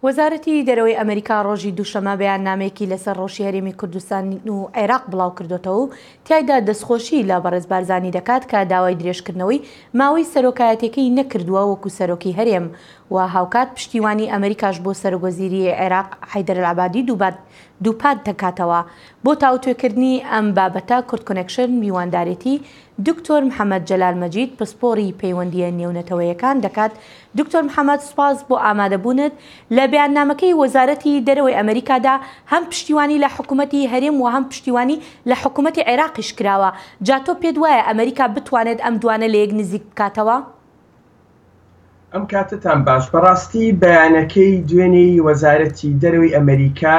وەزارەتی دەرەوەی ئەمریکا ڕۆژی دووشەممە بەیاننامەیەکی لەسەر ڕەوشی هەرێمی کوردستان و عێراق بڵاوکردۆتەوە و تیایدا دەستخۆشی لە بەڕێز بارزانی دەکات کە داوای درێژکردنەوەی ماوەی سەرۆکایەتیەکەی نەکردووە وەکو سەرۆکی هەرێم و هاوکات پشتیوانی ئەمریکاش بۆ سەرۆکوەزیری عێراق حەیدەر العەبادی دووپات دەکاتەوە. بۆ تاوتوێکردنی ئەم بابەتە کوردکۆنێکشن میواندارێتی دکتۆر محەمەد جەلال مەجید پسپۆڕی پەیوەندییە نێونەتەوەیەکان دەکات. دکتۆر محەمەد سوپاس بۆ ئامادەبوونت. لە بەیاننامەکەی وەزارەتی دەرەوەی ئەمەریکادا هەم پشتیوانی لە حکومەتی هەرێم و هەم پشتیوانی لە حکومەتی عێراقیش کراوە. جا تۆ پێت وایە ئەمەریکا بتوانێت ئەم دوانە لەیەک نزیک بکاتەوە؟ ئەم کاتەتان باش. بەڕاستی بەیانەکەی دوێنێی وەزارەتی دەرەوەی ئەمەریکا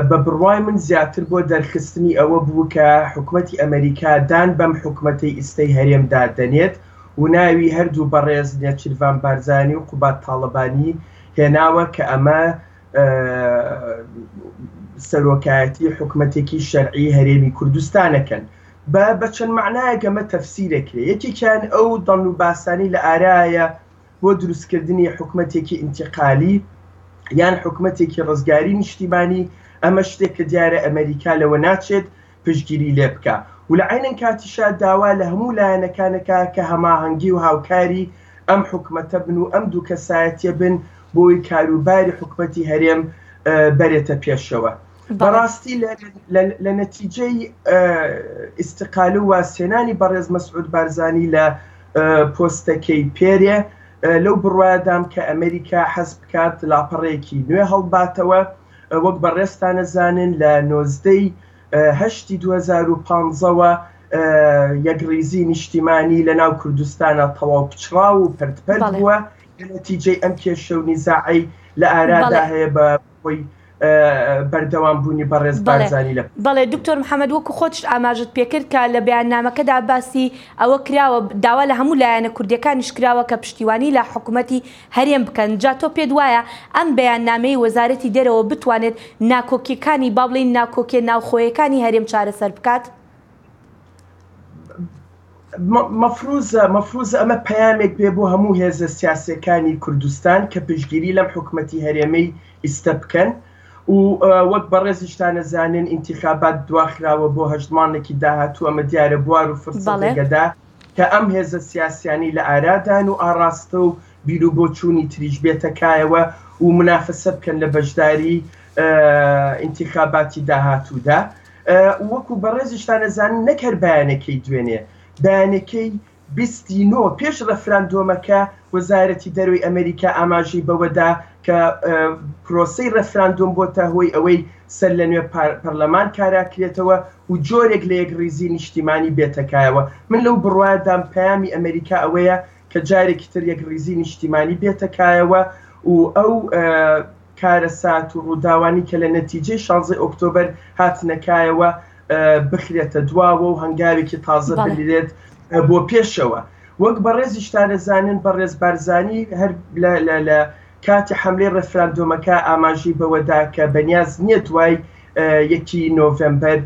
بە بڕوای من زیاتر بۆ دەرخستنی ئەوە بوو کە حکومەتی ئەمەریکا دان بەم حکومەتەی ئیستەی هەرێمدا دەنێت و ناوی هەردوو بەڕێز نێچیرڤان بارزانی و قوباد تاڵەبانی هێناوە کە ئەمە سەرۆکایەتی حکومەتێکی شەرعی هەرێمی کوردستانەکەن. بە بە چەند مەعنایەک ئەمە تەفسیرەکرێ، یەکێکیان ئەو دەنگ و باسانەی لە ئارایە بۆ دروستکردنی حکومەتێکی ئینتیقالی یان حکومەتێکی ڕزگاری نیشتیمانی، ئەمە شتێک کە دیارە ئەمەریکا لەوە ناچێت پشتگیری لێ بکا و لە عەینەن کاتیشا داوا لە هەموو لایەنەکان ئەکا کە هەماهەنگی و هاوکاری ئەم حکومەتە بن و ئەم دوو کەسایەتیە بن بۆی کاروباری حکومەتی هەرێم بەرێتە پێشەوە. بەڕاستی لە نەتیجەی ئیستقالە و وازهێنانی بەڕێز مەسعود بارزانی لە پۆستەکەی پێرێ، لەو بڕوایەدام کە ئەمریکا حەز بکات لاپەڕەیەکی نوێ هەڵباتەوە. وەک بەڕێزتان ئەزانن لە 19 ی هەشتی 2015 وە یەکڕیزی نیشتیمانی لە ناو کوردستانا تەواو پچڕاو و پەرت پەرت بووە لە نەتیجەی ئەم کێشە و نیزاعەی لە ئارادا هەیە بە هۆی بەردەوام بوونی بەڕێز بارزانی لە. بەڵێ دکتۆر محەمەد وەکو خۆتشت ئاماژەت پێکرد کە لە بەیاننامەکەدا باسی ئەوە کراوە داوا لە هەموو لایەنە کوردیەکانیش کراوە کە پشتیوانی لە حکومەتی هەرێم بکەن جا تۆ پێت وایە ئەم بەیاننامەی وەزارەتی دەرەوە بتوانێت ناکۆکیەکانی با بڵێین ناکۆکیە ناوخۆیەکانی هەرێم چارەسەر بکات؟ مەفروزە مەفروزە ئەمە پەیامێک بێ بۆ هەموو هێزە سیاسیەکانی کوردستان کە پشتگیری لەم حکومەتی هەرێمەی ئیستە بکەن و وەک بەڕێزیشتان ئەزانن ئینتیخابات دواخراوە بۆ هەشت مانگێکی داهاتوو ئەمە دیارە بوار و فرسەتێک ئەدا کە ئەم هێزە سیاسیانەی لە ئارادان و ئاڕاستە و بیروبۆچوونی تریش بێتە کایەوە و مونافەسە بکەن لە بەشداری ئینتیخاباتی داهاتوودا. وەکو بەڕێزیشتان ئەزانن نەک هەر بەیانەکەی دوێنێ، بەیانەکەی 20 ی نۆ پێش ڕێفراندۆمەکە وەزارەتی دەرەوەی ئەمەریکا ئاماژەی بەوەدا کە پرۆسەی ڕێفراندۆم بۆتە هۆی ئەوەی سەرلەنوێ پەرلەمان کاراکرێتەوە و جۆرێک لە یەکڕیزی نیشتیمانی بێتەکایەوە. من لەو بڕوایەدام پەیامی ئەمەریکا ئەوەیە کە جارێکی تر یەکڕیزی نیشتیمانی بێتەکایەوە و ئەو کارەسات و ڕووداوانی کە لە نەتیجەی شانزەی ئۆکتۆبەر هاتنە کایەوە بخرێتە دواوە و هەنگاوێکی تازە بنرێت بۆ پێشەوە. وەک بەڕێزیشتان ئەزانن بەڕێز بارزانی هەر لە کاتی حەملەی ڕێفراندۆمەکە ئاماژەی بەوەدا کە بەنیاز نییە دوای یەکی نۆڤەمبەر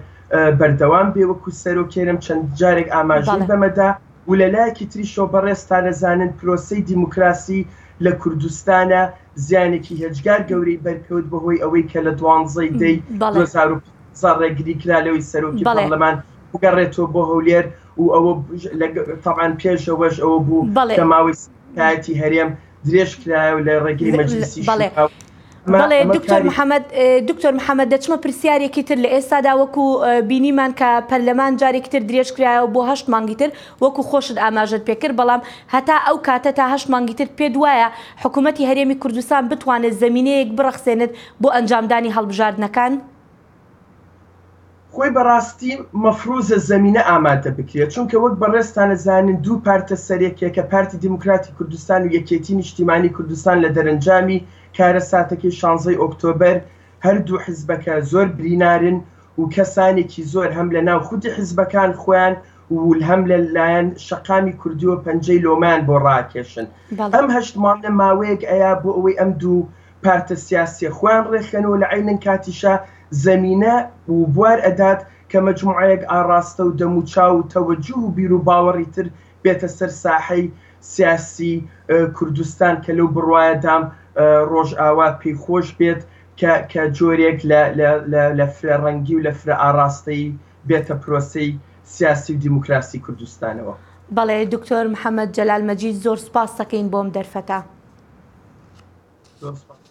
بەردەوام بێ وەکو سەرۆک هەرێم چەند جارێک ئاماژەی بەمەدا. و لە لایەکی تریشەوە بەڕێزتان ئەزانن پرۆسەی دیموکراسی لە کوردستانا زیانێکی هێجگار گەورەی بەرکەوت بەهۆی ئەوەی کە لە دوانزەی دەی 2015 ڕێگری کرا لەوەی سەرۆکی پەڕلەمان بگەڕێتەوە بۆ هەولێر و ئەوە تەبعەن پێش ئەوەش ئەوە بوو کە ماوەی سەرۆکایەتی هەرێم درێژ کرایەوە لە ڕێگەی مەجلیسی شورا. بەڵێ دکتۆر محەممەد دکتۆر محەممەد دەچمە پرسیارێکی تر لە ئێستادا وەکو بینیمان کە پەرلەمان جارێکی تر درێژ کرایەوە بۆ هەشت مانگی تر وەکو خۆشت ئاماژەت پێکرد بەڵام هەتا ئەو کاتە تا هەشت مانگی تر پێت وایە حکوومەتی هەرێمی کوردستان بتوانێت زەمینەیەک بڕەخسێنێت بۆ ئەنجامدانی هەڵبژاردنەکان؟ خۆی بەڕاستی مەفروزە زەمینە ئامادە بکرێت، چونکە وەک بەڕێزتان ئەزانن دوو پارتە سەرەکیەکە پارتی دیموکراتی کوردستان و یەکێتی نیشتیمانی کوردستان لە دەرەنجامی کارەساتەکەی شانزەی ئۆکتۆبەر هەردوو حزبەکە زۆر برینارن و کەسانێکی زۆر هەم لە ناو خودی حزبەکان خۆیان و هەم لە لایەن شەقامی کوردیەوە پەنجەی لۆمەیان بۆ ڕاکێشن. ئەم هەشت مانگە ماوەیەک ئەیا بۆ ئەوەی ئەم دوو پارتە سیاسیە خۆیان ڕێکخەن و لە عەینن کاتیشا زەمینە و بوار ئەدات کە مەجموعەیەک ئاڕاستە و دەموچاو و تەوەجوه و بیروباوەڕی تر بێتە سەر ساحەی سیاسی کوردستان کە لەو بڕوایەدام. ڕۆژئاوا پێی خۆش بێت کە کە جۆرێک لە لە لە لە فرە ڕەنگی و لە فرە ئاڕاستەیی بێتە پرۆسەی سیاسی و دیموکراسی کوردستانەوە. بەڵێ دکتۆر محەمەد جەلال مەجید زۆر سوپاستەکەین بۆم دەرفەتە. زۆر سوپاس.